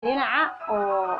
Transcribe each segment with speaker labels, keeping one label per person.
Speaker 1: Dhinaca oo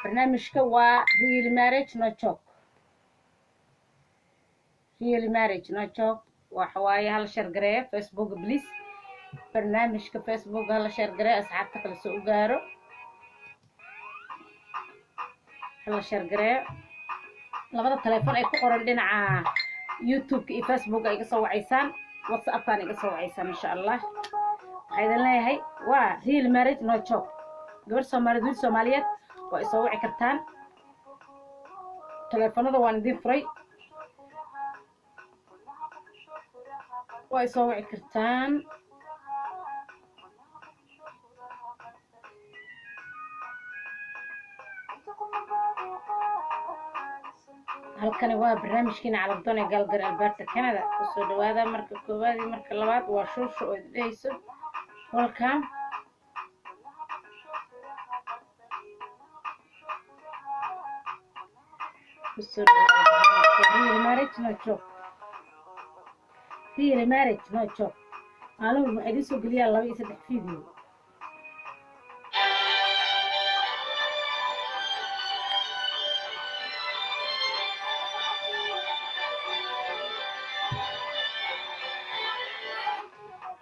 Speaker 1: barnaamijka waa real marriage no joke, real marriage no joke. Waxa waaye, hala share gareeyo Facebook, please. Barnaamijka Facebook hala share gareeyo, asxaabta kale soo u gaaro. Hala share gareeyo. Labada telefoon ay ku qoran dhinaca YouTube-ka iyo Facebook ay iga soo wacaysaan, WhatsApp-kan iga soo wacaysaan, insha Allah. Waxaa idin leeyahay, waa real marriage no joke. Gabar Soomaaliyeed, wiil Soomaaliyeed waa isoo wici kartaan. Teleefanada waan idin furay, waa isoo wici kartaan. Halkani waa barnaamijkiina Calafdoon ee Gaalgar, Alberta, Canada. Kusoo dhawaada marka koowaad iyo marka labaad. Waa Shuusha oo idin dhehayso welcome. Kusoo dhawaada real marriage no joke, real marriage no joke. Maalin walba waxaa idiin soo geliyaa laba iyo saddex video.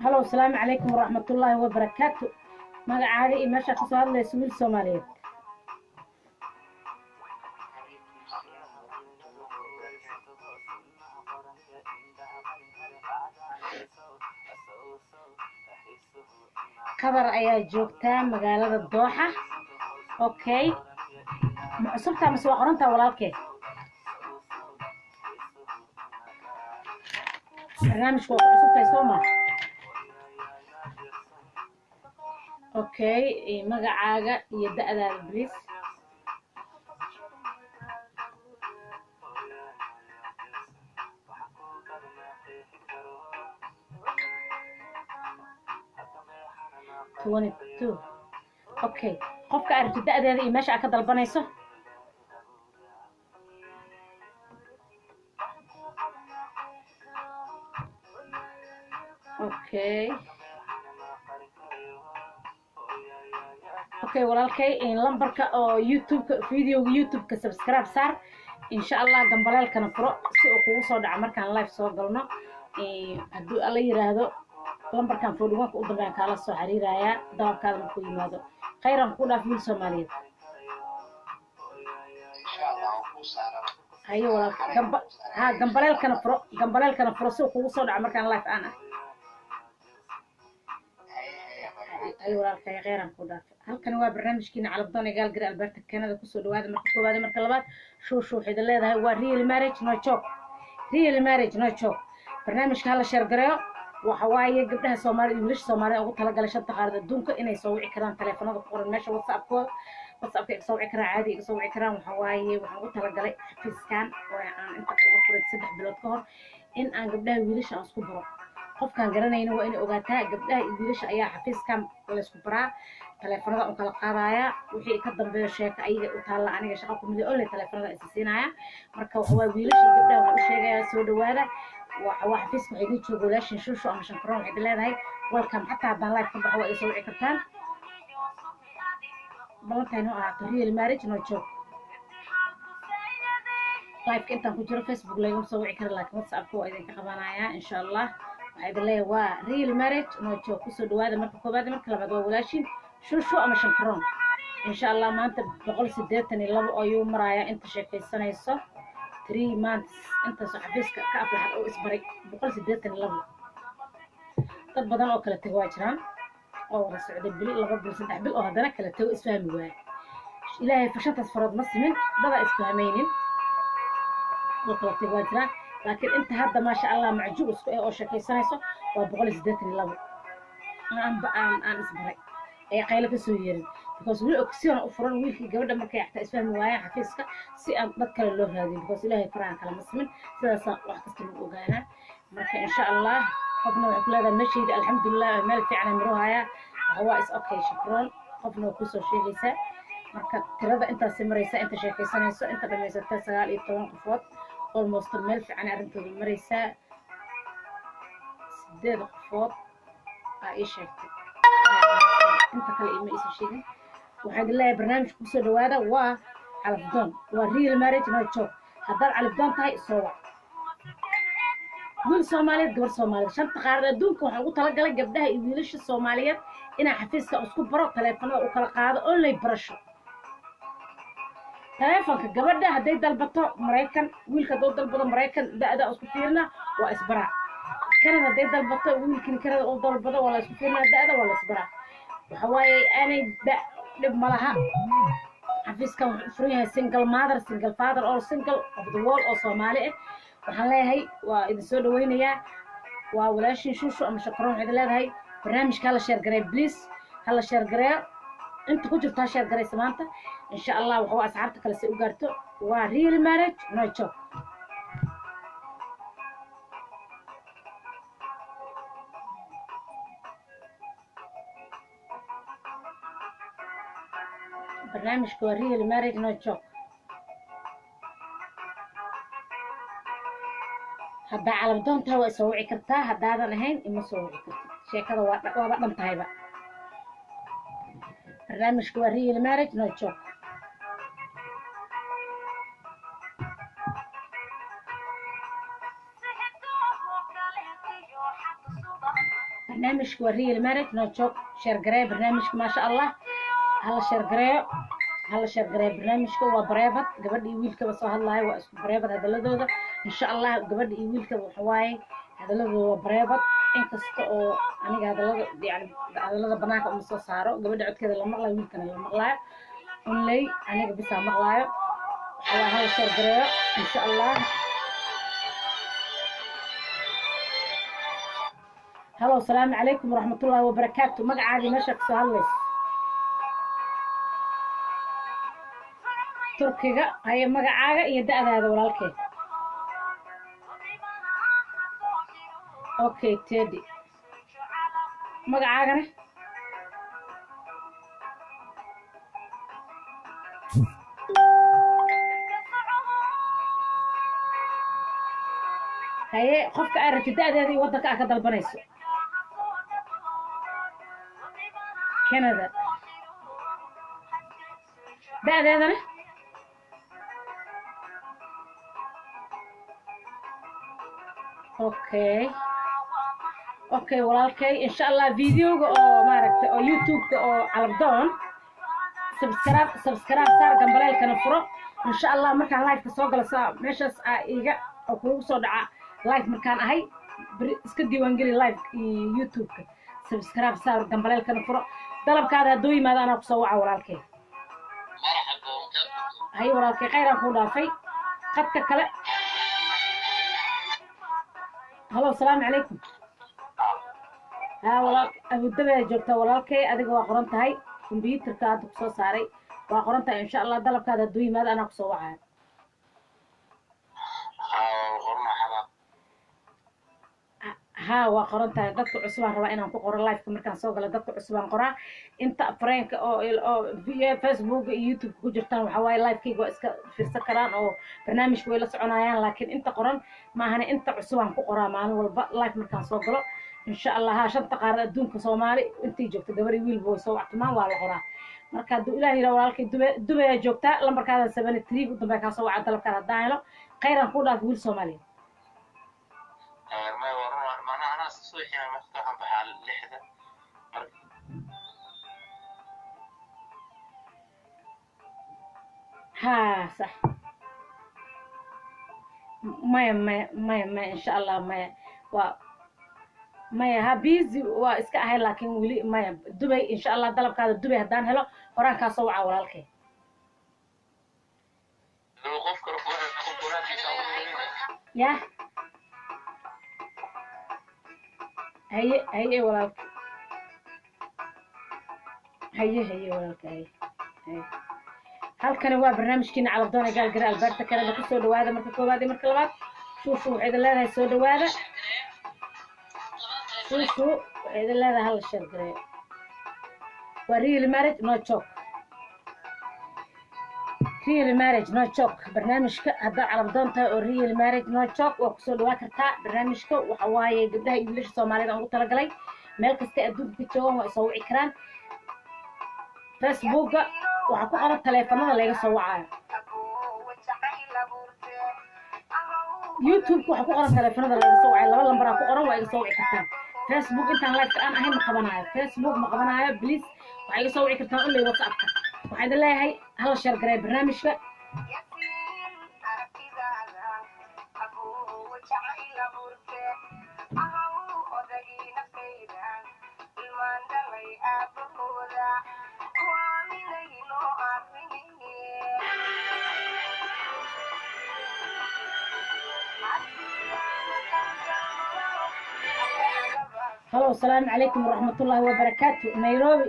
Speaker 1: Halo, asalaamu calaykum waraxmatullaahi wabarakaatu. Magacaaga iyo meeshaa kasoo hadlayso, wiil Soomaaliyeed? Qatar ayaa joogtaa, magaalada Dooxa. Okay, ma cusubtaa mise waa qorantaa, walaalkee? Barnaamijka waa ku cusubtahay, soo ma? Okay, magacaaga iyo da'daada, please. 22. Okay, qofka aragti da'deeda iyo meesha aad ka dalbanayso. Okay, walaalkay, lambarka oo YouTube-ka, videoga YouTube-ka subscribe saar, insha Allah. Gambaleelkana furo si uu kugu soo dhaco markaan live soo galno. Hadduu Alla yiraahdo, lambarkan 41-ka u dambeeyaan kaala soo xiriirayaa dalabkaada markuu yimaado. Khayran ku dhaaf, wiil Soomaaliyeed. Hayo walaalka, gamba ha gambaleelkana furo, gambaleelkana furo si uu kugu soo dhaco markaan live aan ah. Ayo walaalkay, kheyran ku dhaaf. Halkani waa barnaamijkiina Calafdoon ee Gaalgari, Alberta, Canada. Kusoo dhawaada marka koowaad, marka labaad. Shuushu waxay idin leedahay waa real marriage no joke, real marriage no joke. Barnaamijka hala share gareeyo. Waxa waaye, gabdhaha Soomaalida iyo wiilasha Soomaalida ugu talagalay shanta qaarad adduunka inay soo wici karaan taleefanada ku qoran meesha WhatsAppkooda, WhatsAppka iga soo wici karaan, caadi iga soo wici karaan. Waxa waaye, waxaan ugu talagalay xafiiskan oo aan inta uga furay 3 bilood ka hor. In aan gabdhaha wiilasha aan isku baro. Qofkaan garanayna waa inay ogaataa gabdhaha iyo wiilasha ayaa xafiiskan laysku baraa. Taleefanada un kala qaadaya, wixii ka dambeeyo sheeka ayaga u taalla, aniga shaqa kumili, only taleefanada isa siinaya. Marka waxa waa wiilasha iyo gabdhaha waxaan u sheegayaa, soo dhawaada. Waa xafiiska waxaa idin jooga walaashin Shushu ama Shankaroon. Waxay idin leedahay welcome. Xataa haddaan live ka baxo, waa isoo wici kartaan. Ballantahay noo ahaato real marriage no joke. Liveka intaan ku jiro Facebook lagama soo wici kara, laakiin WhatsAppka waa idinka qabanayaa, insha Allah. Waxaa idin leeyahay waa real marriage no joke. Kusoo dhawaada marka koobaad. Marka labaad, waa walaashin Shushu ama Shankaroon, insha Allah. Maanta 182 ayuu marayaa inta sheekaysanayso 3 months, intaasoo xafiiska ka aflaxad oo isbaray, 182. Dad badan oo kala tego waa jiraan, oo wada socday bil, 2 bil, 3 bil, oo haddana kala tego, isfahmi waaya. Ilaahay fashantaas farood ma simin, dadaa isfahmaynin oo kala tego waa jiraan, laakiin inta hadda, maasha Allah, macjuub isku eh oo sheekaysanayso waa 182 aan isbaray ee qaylo kasoo yeerin, because weli ogsiyon u furan wiilkii gabadha markay xataa isfahmi waayaan xafiiska, si aan dad kale loo raadin, because Ilaahay farahan kalama simin. Sidaasaa wax kasta lagu ogaanaa. Marka insha Allah, qofna waxay ku leedahay meeshayda alxamdulilah, meel fiican miro hayaa, waa is okay shukroon. Qofna waa kusoo sheegaysaa. Marka tirada intaasi maraysa, inta sheekaysanayso, inta dhamaysata 19 qofood almost, meel fiican arrintooda maraysaa. Sideed qofood aa ii sheegtay, inta kale ima iisa sheegin. Waxaan idin leeyahay barnaamijka kusoo dhawaada. Waa calafdoon, waa real marriage no joke. Haddaad calafdoon tahay, soo wac. Wiil Soomaaliyeed, gabar Soomaaliyeed, shanta qaarad adduunka waxaan ugu talagalay gabdhaha iyo wiilasha Soomaaliyeed inaan xafiiska isku baro, taleefanada u kala qaado, online barasho. Taleefonka gabadha hadday dalbato Maraykan, wiilka hadduu dalbado Maraykan, da'da isku fiirina, waa isbaraa. Kanada hadday dalbato, wiilkini Kanada uu dalbado, waa la isku fiirinaa da'da, waa la isbaraa. Waxa waaye aanay da dhib ma laha. Xafiiskan wuxuu furan yahay single mother, single father, all single of the world oo Soomaali ah. Waxaan leeyahay waa idin soo dhawaynayaa. Waa walaashin Shushu ama Shakaroon. Waxay idin leedahay barnaamijka hala share gareeyo, please, hala share gareeyo. Inta ku jirto ha share garaysa maanta, insha Allah. Waxa waa asxaabta kale si u gaarto. Waa real marriage no joke. Barnaamijka waa real marriage no joke. Haddaa calabdoon tahay, waa isoo wici kartaa. Haddaadan ahayn, ima soo wici kartid. Sheekada waa waaba dhan tahayba. Barnaamijka waa real marriage no joke. Barnaamijka waa real marriage no joke. Share gareeyo barnaamijka, maasha Allah, hala share gareeyo, hala share gareeyo. Barnaamijka waa private. Gabadha iyo wiilkaba soo hadlaayo waa isku private hadaladooda, insha Allah. Gabadha iyo wiilkaba waxa waaye hadaladooda waa private, inkasta oo aniga hadalada, yani hadalada banaanka uma soo saaro. Gabadha codkeeda la maqlayo, wiilkana la maqlaayo, only aniga bisaa maqlaayo. Waxaa hala share gareeyo, insha Allah. Halo, asalaamu calaykum waraxmatullaahi wabarakaatu. Magacaagii, meesha kasoo hadlayso? Turkiga. Haye, magacaaga iyo da'daada, walaalkeed? Okay, Teddy. Magacaagana? Haye, qofka aad rabtid da'deeda iyo waddanka aad ka dalbanayso? Canada. Da'deedana? Okay, walaalkay, insha Allah videoga oo maaragtay oo YouTube-ka oo Calabdoon subscribe, subscribe saar, gambaleelkana furo, insha Allah. Markaan live-ka soo galo, saa meeshaas aa iga oo kugu soo dhaca live markaan ahay. Beri iska diiwaangeli live iyo YouTube-ka, subscribe saar, gambaleelkana furo. Dalabkaada hadduu yimaado, anaa kusoo waca, walaalkay. Haye walaalkay, khayraan kuu dhaafay. Qadka kale. Halo, asalaamu calaykum. Haa walaal, Abudabi joogtaa, walaalkay. Adiga waa qoran tahay, kombyuutarka hadda kusoo saaray, waa qoran tahay. Insha Allah dalabkaada hadduu yimaado, anaa kusoo wacaya. Haa, waa qoran tahay. Dadka cusubaan rabaa inaan ku qoro liveka. Markaan soo galo dadka cusubaan qoraa. Inta friendka oo Facebook iyo YouTube ku jirtaan, waxaa waaye livekayga waa iska fiirsan karaan oo barnaamijka way la soconayaan, laakiin inta qoran maahane, inta cusubaan ku qoraa maalin walba live markaan soo galo, insha Allah. Haa, shanta qaarad adduunka Soomaali intay joogto, gabar iyo wiilba way soo wactumaan, waa la qoraa. Marka hadduu Ilaah yidhaa, walaalkay, Dube, Dubayaa joogtaa, lambarkaada 73 u dambeya kaa soo waca. Dalabkaada haddaan helo, khayraan kuu dhaaf, wiil Soomaaliya.
Speaker 2: May waran, macnaha anaa subaxii marka waxaan baxaa 6da marka.
Speaker 1: Haa, sax. Maya, maya, maya, maya, insha Allah, maya, waa maya. Ha, busy waa iska ahay, laakiin weli maya. Dubay, insha Allah, dalabkaada Dubay haddaan helo, horaan kaa soo wacaa, walaalkay.
Speaker 2: Qof kale qof walaalkiisa u yeelinaya.
Speaker 1: Yah, haye, haye walaalka, haye, haye walaalka, haye, haye. Halkani waa barnaamijkiina Calafdoon ee Gaalgara Alberta Canada. Kusoo dhawaada marka koowaad iyo marka labaad. Shuushu waxay idin leedahay soo dhawaada. Shuushu waxay idin leedahay hala share gareeyo. Waa real marriage no joke, real marriage no joke. Barnaamijka haddaad calafdoon tahay oo real marriage no joke, waa kusoo dhawaa kartaa. Barnaamijka waxa waaye gabdhaha iyo wiilasha Soomaalida aan ugu talagalay. Meel kasta adduunka ka joogaan waa isoo wici karaan. Facebooka waxaa ku qoran taleefanada laga soo wacayo. YouTube-ka waxaa ku qoran taleefanada laga soo wacayo, laba lambaraa ku qoran, waa iga soo wici kartaan. Facebook intaan live-ka aan ahayn ma qabanaayo, Facebook ma qabanaayo, please. Waxaa iga soo wici kartaan only WhatsAppka. Waxaa idin leeyahay hala share gareeyo barnaamijka. Halo, asalaamu calaykum waraxmatullaahi wabarakaatu. Nairobi.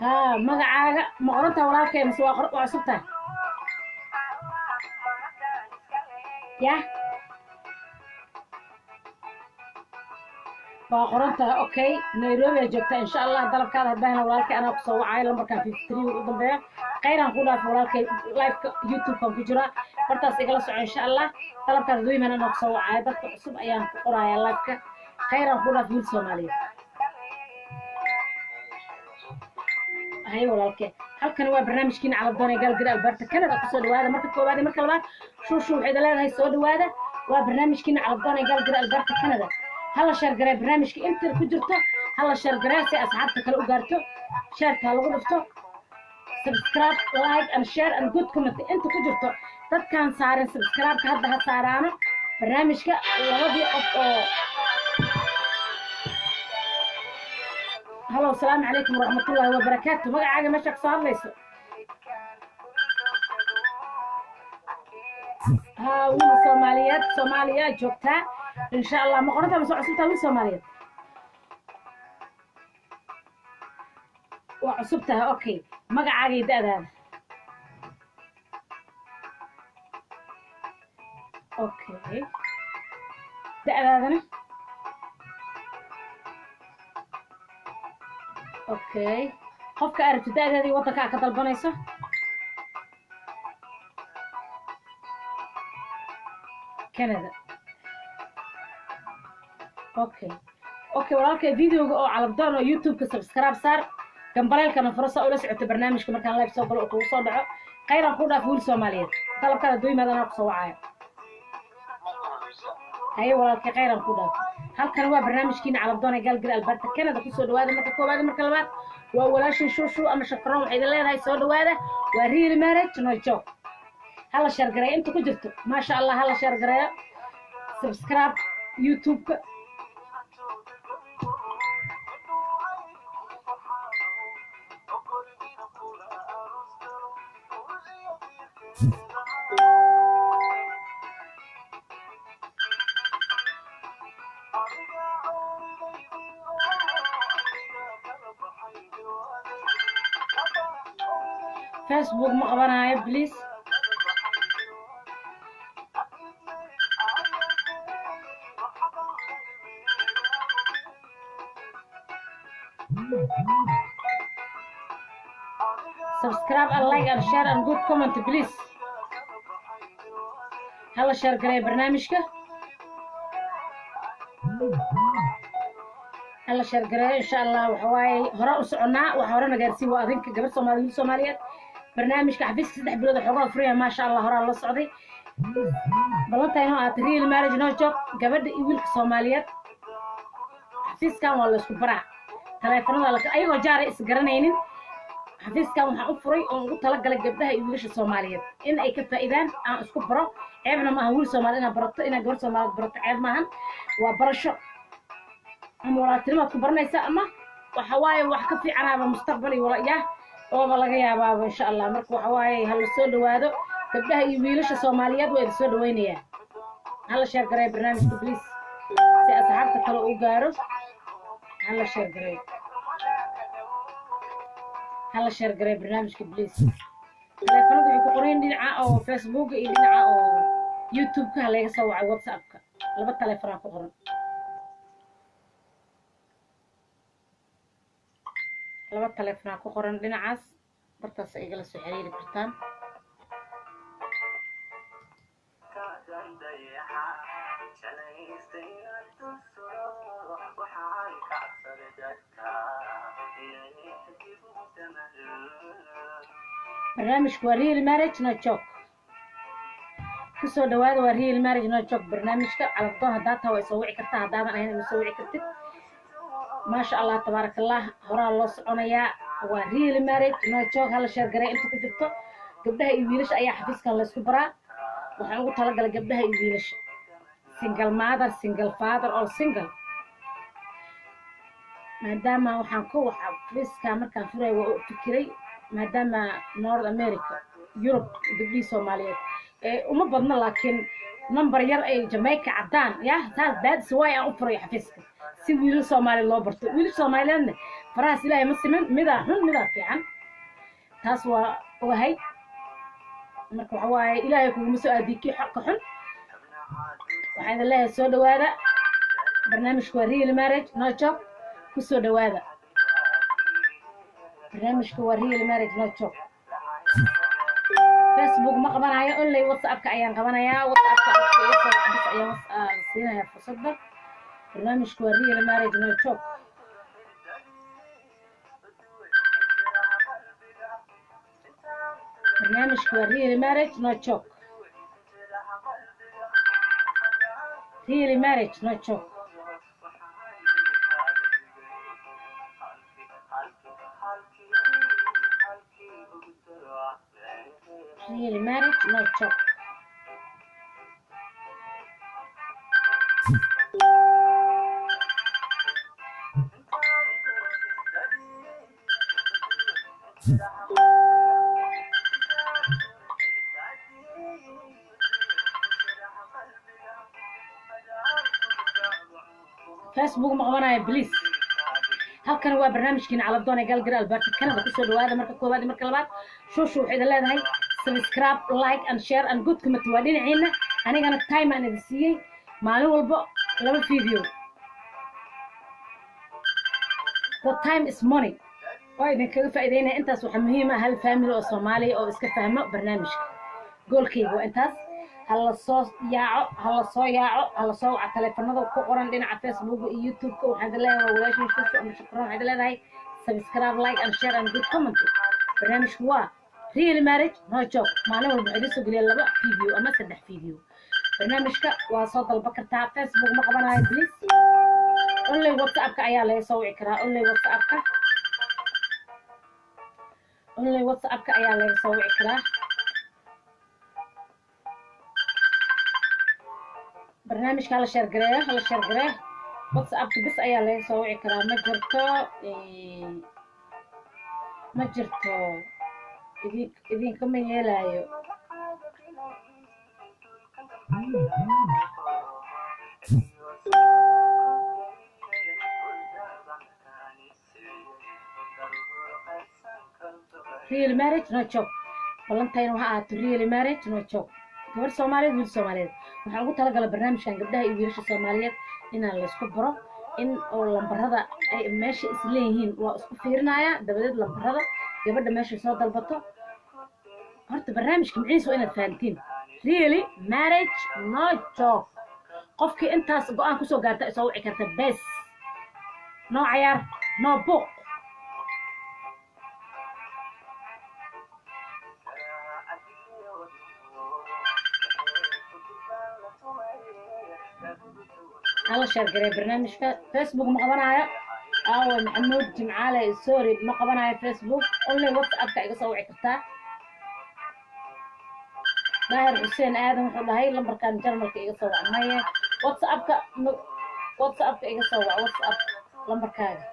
Speaker 1: Haa, magacaaga ma qorantaa, walaalkay, mise waa cusub tahay? Yah, waa qoran tahay. Okay, Nairobi aa joogtaa. Insha Allah dalabkaada haddaan helo, walaalkay, anaa kusoo wacaayo lambarkan 53 u dambeeya. Khayraan ku dhaafay, walaalkay. Liveka YouTube-kan ku jiraa, bartaas igala soco, insha Allah. Dalabkaada haduu anaa kusoo wacaayo. Dadka cusub ayaan ku qorayaa liveka. Khayraan ku dhaaf, wiil Soomaaliyeed. Haye walaalkee. Halkani waa barnaamijkiina Calafdoon ee Gaalgari Alberta Canada. Kusoo dhawaada marka koowaad iyo marka labaad. Shuushu waxay idin leedahay soo dhawaada. Waa barnaamijkiina Calafdoon ee Gaalgari Alberta Canada. Hala share garee barnaamijka inta ku jirto, hala share garee si asxaabta kale u gaarto. Shareta ha lagu dhufto, subscribe, like and share and good comment. Inta ku jirto dadkaan saarin subscribe-ka hadda ha saaraano barnaamijka. Labadii qof oo. Halo, asalaamu calaykum waraxmatullaahi wabarakaatu. Magacaaga, meesha kasoo hadlayso? Haa, wiil Soomaaliyeed, Soomaaliya joogtaa, insha Allah. Ma qorantaa ma soo cusubtaa, wiil Soomaaliyeed? Waa cusub tahay. Okay, magacaaga iyo da'daada? Okay, da'daadana? Okay, qofka aragto da'daada iyo waddanka aa ka dalbanayso? Canada. Okay, walaalkay, videoga oo Calabdoon oo YouTube-ka subscribe saar, gambaleelkana furo saa ula socota barnaamijka. Markaan live soo galo oo kugu soo dhaco. Khayraan kuu dhaaf, wiil Soomaaliyeed. Dalabkaada duu yimaada anaa kusoo wacaayo. Haye walaalkay, khayraan ku dhaaf. Halkan waa barnaamijkiina Calabdoon ee Gaalgari Alberta Canada. Kusoo dhawaada marka koowaad iyo marka labaad. Waa walaashin Shuushu ama Shakaroon, waxay idin leedahay soo dhawaada. Waa real marriage no joke. Hala share gareeyo inta ku jirto, maasha Allah, hala share gareeyo, subscribe YouTube-ka. Facebook ma qabanayo, please. Subscribe and like and share and good comment, please. Hala share gareeyo barnaamijka, hala share gareeyo, insha Allah. Waxa waaye hore u soconaa, waxa horena gaarsii waa adinka, gabar Soomaali, wiil Soomaaliyeed. Barnaamijka xafiiska 3 bilood xoogaa furaya, maasha Allah, horaa la socday. Ballanta inoo ahaata real marriage no joke. Gabadha iyo wiilka Soomaaliyeed xafiiskan waa laysku baraa, taleefanada ayagoo jaaray is garanaynin. Xafiiskan waxaan u furay oon ugu talagalay gabdhaha iyo wiilasha Soomaaliyeed in ay ka faa'iidaan, aan isku baro. Ceebna maaha wiil Soomaali inaad barato, inaad gabar Soomaaliyeed barato ceeb maahan. Waa barasho, ama walaaltinimaad ku baranaysa, ama waxa waaye wax ka fiicanaaba mustaqbal iyo wala yah ooba laga yaabaaba, insha Allah. Marka waxa waaye ha la soo dhawaado gabdhaha iyo wiilasha Soomaaliyeed, waa idin soo dhawaynayaa. Hala share gareeyo barnaamijka, please, si asxaabta kale u gaaro. Hala share gareeyo, hala share gareeyo barnaamijka, please. Taleefanadu waxay ku qoran dhinaca oo Facebooka iyo dhinaca oo YouTube-ka. Ha layga soo wacay WhatsApp-ka, laba taleefanaa ku qoran, laba taleefanaa ku qoran dhinacaas, bartaas ay igala soo xiriiri kartaan. Barnaamijku waa real marriage no joke. Kusoo dhawaada, waa real marriage no joke barnaamijka. Calafdoon haddaa taha waa isoo wici kartaa, haddaadan ahayn ima soo wici kartid. Maasha Allah, tabaaraka Allah, horaa loo soconayaa. Waa real marriage no joke. Hala share garay inta ku jirto. Gabdhaha iyo wiilasha ayaa xafiiskan laysku baraa. Waxaan ugu talagalay gabdhaha iyo wiilasha, single mother, single father, all single, maadaama waxaan ku waxa xafiiska markaan furay waa u fikiray, maadaama North America, Europe gabdhihii Soomaaliyeed ee uma badno, laakiin number yar ay Jamaica caddaan ya taas. That's why aan u furay xafiiska, si wiilal Soomaaliyeed loo barto. Wiilal Soomaaliyeedna farahaas Ilaahay ma simin, midaa xun, midaa fiican, taas waa ogahay. Marka waxa waaye Ilaahay kuguma soo aadiyo kii ka xun. Waxaan idin leeyahay soo dhawaada. Barnaamijku waa real marriage no joke. Kusoo dhawaada, barnaamijku waa real marriage no joke. Facebook ma qabanayo, only WhatsAppka ayaan qabanayaa. WhatsAppka dadka iga soo bis ayaan siinayaa fursadda. Barnaamijku waa real marriage no joke. Barnaamijku waa real marriage no joke, real marriage no joke. Real marriage no joke. Facebook ma qabanayo, please. Halkan waa barnaamijkiina Calafdoon ee Gaalgara, Alberta, Canada. Kusoo dhawaada marka koowaad iyo marka labaad. Shushu waxay idin leedahay subscribe, like and share and good comment waa dhinaciina. Anigana time aan idin siiyey, maalin walbo laba video. The time is money, waa idinkaga faa'iideynaya intaas. Waxaa muhiim ah hal family oo Soomaaliya oo iska fahmo barnaamijka. Goolkayga waa intaas. Ha la soo yaaco, ha la soo yaaco, ha la soo waca taleefanada ku qoran dhinaca Facebook iyo YouTube-ka. Waxaan idin leeyahay waa walaashin Shushu ama Shukran. Waxaan idin leedahay subscribe, like and share and good comment. Barnaamijku waa real marriage no joke. Maalin walba waxaa idin soo geliya laba video ama saddex video. Barnaamijka waa soo dalba kartaa. Facebook ma qabanayo, please. Only WhatsAppka ayaa laga soo wici karaa, only WhatsAppka, only WhatsAppka ayaa laga soo wici karaa. Barnaamijka hala share gareeyo, hala share gareeyo. WhatsAppka bis ayaa laga soo wici karaa. Ma jirto, ma jirto, idin idinkama yeelaayo. Real marriage no joke. Ballantayna waxa ahaato real marriage no joke. Gabar Soomaaliyeed, wiil Soomaaliyeed. Waxaan ugu talagalay barnaamijkan gabdhaha iyo wiilasha Soomaaliyeed inaan laysku baro. In oo lambarada ay meesha isleeyihiin waa isku fiirinayaa. Dabadeed lambarada gabadha meesha soo dalbato. Horta barnaamijka maciisa waa inaad fahantiin: really marriage, no joke. Qofkii intaas go-aan kusoo gaarta isoo wici karta bes. No cayaar, no buuq. Hala share gareey barnaamijka. Facebook ma qabanaayo. Aawe Maxamuud Jimcaale? Sorry, ma qabanayo Facebook, only WhatsAppka iga soo wici kartaa. Daahir Xuseen Aadan wuxuu dhahay lambarkan Jarmalka iga soo wac. Maye, WhatsAppka, WhatsAppka iga soo wac, WhatsApp lambarkaaga.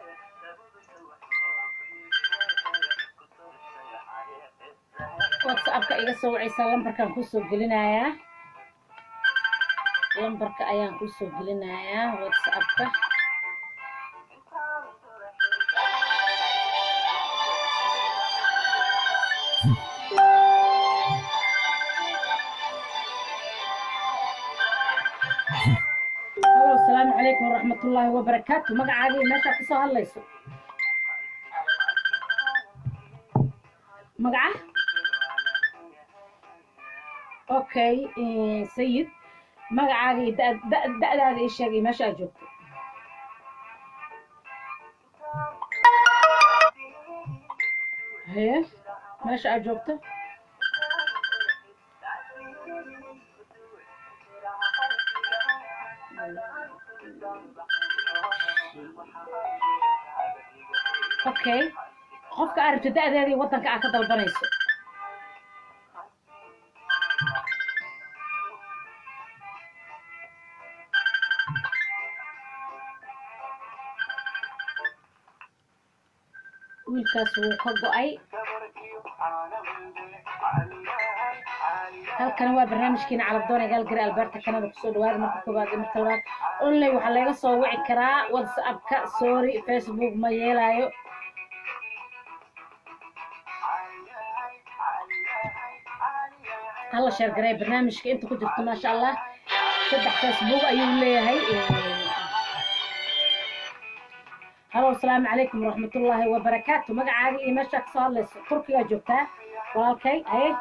Speaker 1: WhatsAppka iga soo wacaysaa. Lambarkaan kusoo gelinayaa, lambarka ayaan kusoo gelinayaa WhatsAppka. Halo, asalaamu calaykum waraxmatullaahi wabarakaatu. Magacaaga iyo meeshaa kasoo hadlayso? Magaca? Okay, Sayid, magacaaga iyo da'daada ii sheeg iyo meesha aad joogto. Haye, meesha aad joogto? Okay, qofka aad rabto da'deeda iyo waddanka aad ka dalbanayso. Wiilkaas wuu ka go'ay. Halkan waa barnaamijkiina Calabdoon ee Gaalgari, Alberta, Canada. Kusoo dhawaada marka koowaad iyo marka labaad. Only waxaa laga soo wici karaa WhatsAppka. Sorry, Facebook ma yeelayo. Hala share gareey barnaamijka inta ku jirto. Maasha Allah, saddex Facebook ayuu leeyahay. Halo, asalaamu calaykum waraxmatullaahi wabarakaatu. Magacaaga iyo meeshaa kasoo hadlayso? Turkigaa joogtaa, walaalkay? Haye.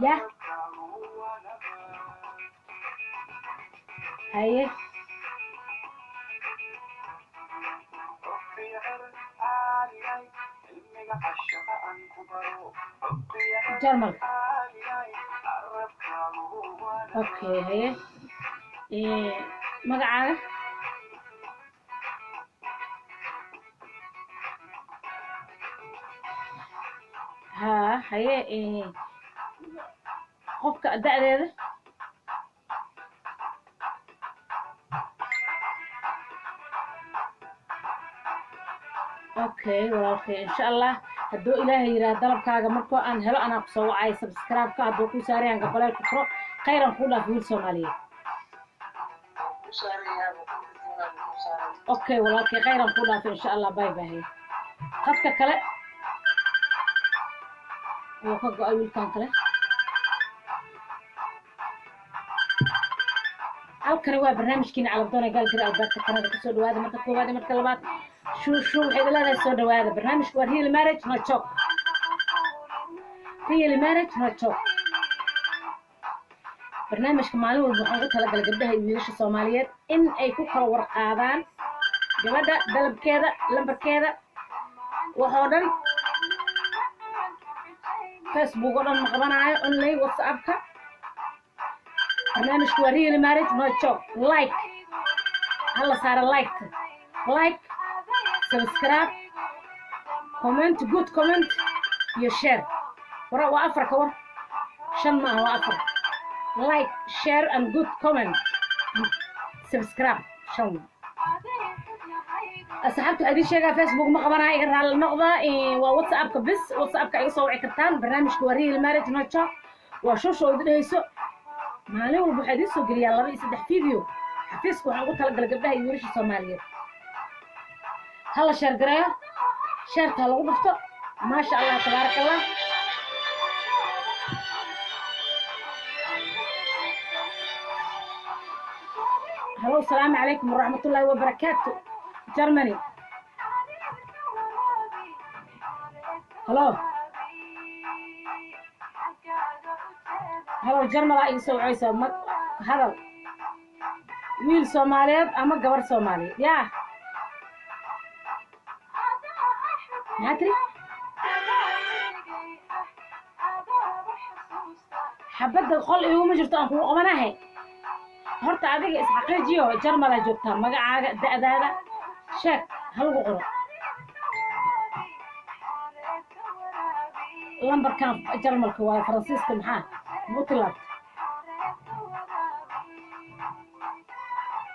Speaker 1: Ya, haye. Jarmalka? Okay, haye. Magacaaga? Ha, haye. Qofka da'deeda? Okay, walaalkay, insha Allah hadduu Ilaahay yidhaah dalabkaaga markoo aan helo anaa kusoo wacay. Subscribe-ka hadduu ku saarayan gabaleelka furo. Khayran kuu dhaaf, wiil Soomaaliyeed. Okay, walaalkay, khayran kuu dhaafay, insha Allah. Bye bye. Khadka kale wuu ka go-ay wiilkan kale. Halkani waa barnaamijkiina Calabdoon ee Gaalgari, Alberta, Canada. Kusoo dhawaada marka koowaad iyo marka labaad. Shuushu waxay leedahay soo dhawaada. Barnaamijku waa real marriage, no joke, real marriage, no joke. Barnaamijka maalin walba waxaan ugu talagalay gabdhaha iyo wiilasha Soomaaliyeed in ay ku kala warqaadaan gabadha dalabkeeda, lambarkeeda, waxoo dhan. Facebook oo dhan ma qabanaayo, only WhatsAppka. Barnaamijku waa real marriage, no joke. Like hala saara, like, like, subscribe, comment, good comment iyo share. War waa afar ka war, shan maaha, waa afar: like, share and good comment, subscribe, shan. Asxaabta, waxaa idiin sheegaa Facebook ma qabanayo, iga raalli noqda. Waa WhatsAppka bis, WhatsAppka iga soo wici kartaan. Barnaamijka waa real marriage, no joke. Waa Shusha oo idin dhehayso. Maalin walba waxaa idiin soo geliyaa laba iyo saddex video. Xafiiska waxaan ugu talagalay gabdhaha iyo wiilasha Soomaaliyeed. Hala share gareeyo, share-ta ha lagu dhufto. Maasha Allah, tabaaraka Allah. Hello, salaamu calaykum waraxmatullaahi wabarakaatu. Germany. Hello, hello, Germany iga soo wacaysa. Ma hadal, wiil Soomaaliyeed ama gabar Soomaaliyeed? Yaa, maxaa tiri? Xabadda qol iguma jirto aan kugu qabanahe. Horta adiga isxaqiijiyo. Jarmalaa joogtaa? Magacaaga, da'daada sheeg, ha lagu qoro lambarkan. Jarmalka waa Faransiiska, maxaa ma u tilaabta?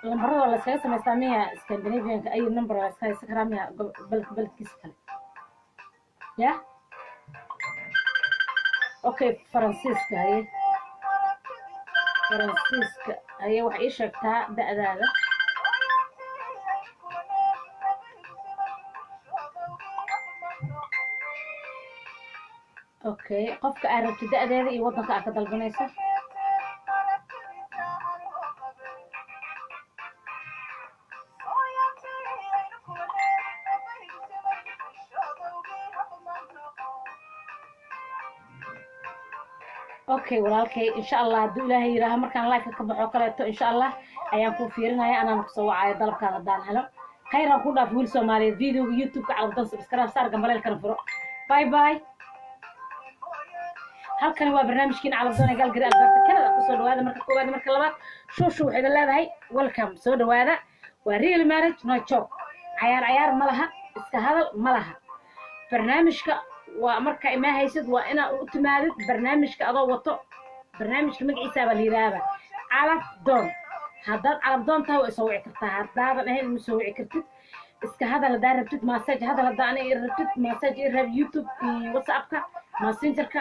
Speaker 1: Lambarada la iskaga samaystaa miya? Scandinavianka ay number la iska haysan karaa miya? Beledkiisa kale ya. Okay, Faransiiska. Haye, Faransiiska. Haye, waxay ii sheegtaa da'daada. Okay, qofka aad rabto da'deeda iyo waddanka aad ka dalbanayso. Okay walaalkay, insha Allah hadduu Ilaahay yidhaaho, markaan live ka baxo kaleeto, insha Allah ayaan ku fiirinaya, anaan kusoo wacaayo dalabkaada haddaan helo. Khayraan ku dhaaf, wiil Soomaaliyeed. Videoga YouTube-ka Calabdan subscribe saar, gambaleelkana furo. Bye bye. Halkani waa barnaamijkiina Calabdoon ee Gaalgari, Alberta, Canada. Kusoo dhawaada marka koowaad, marka labaad, Shuushu waxay idin leedahay welcome, soo dhawaada. Waa real marriage, no joke. Cayaar cayaar ma laha, iska hadal ma laha. Barnaamijka waa marka imaa haysid, waa inaa u timaadid barnaamijka adoo wato. Barnaamijka magaciisa baa la yidhaahdaa Calaf Doon. Haddaad calaf doon tahay, waa isoo wici kartaa. Haddaadan ahayn, ima soo wici kartid. Iska hadal haddaa rabtid, message hadal haddaa ani rabtid, message i rab, YouTube iyo WhatsAppka, Messengerka.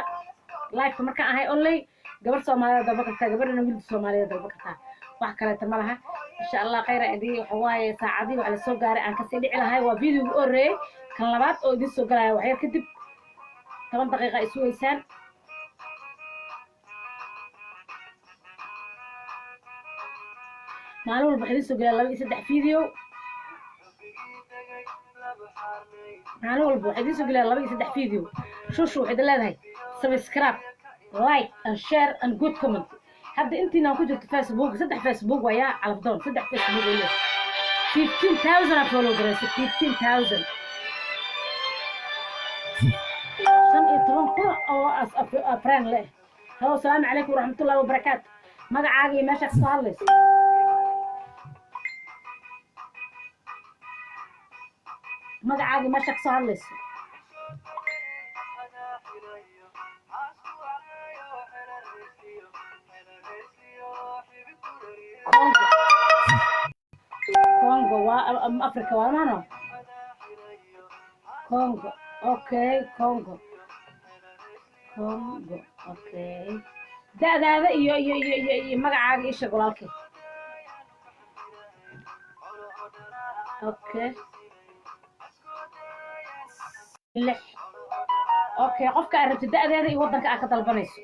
Speaker 1: Liveka markaan ahay only gabar Soomaaliyeed dalba kartaa, gabadhana wiilka Soomaaliyeed dalba kartaa, wax kaleeta ma laha. Insha Allah khayra idii. Waxa waaye saacadii waxa lasoo gaaray aan kasii dhici lahay. Waa videoga u horreeyey, kan labaad oo idin soo galaya waxyar kadib, 10 daqiiqa ay sugaysaan. Maalin walba waxaa idin soo gelaya laba iyo saddex video. Maalin walba waxaa idin soo gelaya laba iyo saddex video. Shushu waxay idin leedahay subscribe, like and share and good comment. Hadda intiinaan ku jirto Facebook, saddex Facebook wayaa Calafdoon, saddex Facebook oo leeyahay 15,000 aa follow garaysa, 15,000, 15,000 oo friend leh. Hello, asalaamu calaykum waraxmatullahi wabarakaatu. Magacaaga iyo meesha kasoo hadlayso. Magacaaga iyo meesha kasoo hadlayso. Congo. Congo waa Africa, waa maano Congo. Okay, Congo, Congo. Okay, da'daada iyo magacaaga ii sheeg, walaalkay. Okay, lix. Okay, qofka aad rabtid da'deeda iyo waddanka aad ka dalbanayso.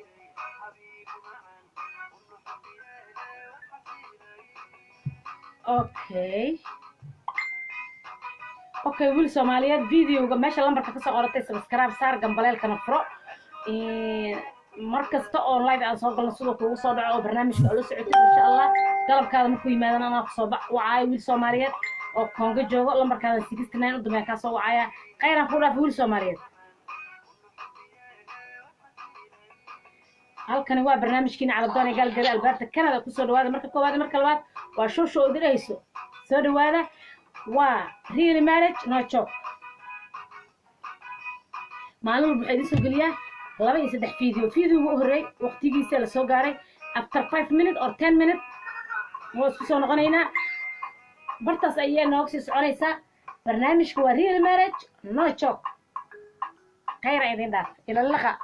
Speaker 1: Okay, wiil Soomaaliyeed, videoga meesha lambarka kasoo qoratay subscribe saar, gambaleelkana furo. Mar kasta oo live aan soo galno sidoo kuugu soo dhaco oo barnaamijka oo la socotid. Insha Allah dalabkaada markuu yimaadana anaa kusoo wacaayo. Wiil Soomaaliyeed oo Kongo joogo, lambarkaada 69 u dambeeya kaa soo wacaya. Khayraan ku dhaaf, wiil Soomaaliyeed. Halkani waa barnaamijkiina Calabdoon ee Gaalgari, Alberta, Canada. Kusoo dhawaada marka koowaad, marka labaad, waa Shusho oo idin dhehayso soo dhawaada. Waa real marriage, no joke. Maalin walba waxaa idin soo geliyaa laba iyo saddex video. Videoga u horreey waqtigiisa lasoo gaaray, after 5 minute or 10 minute waa isku soo noqonaynaa. Bartaas ayaa nooga sii soconaysaa. Barnaamijka waa real marriage, no joke. Khayra idin dhaaf, ila laqa.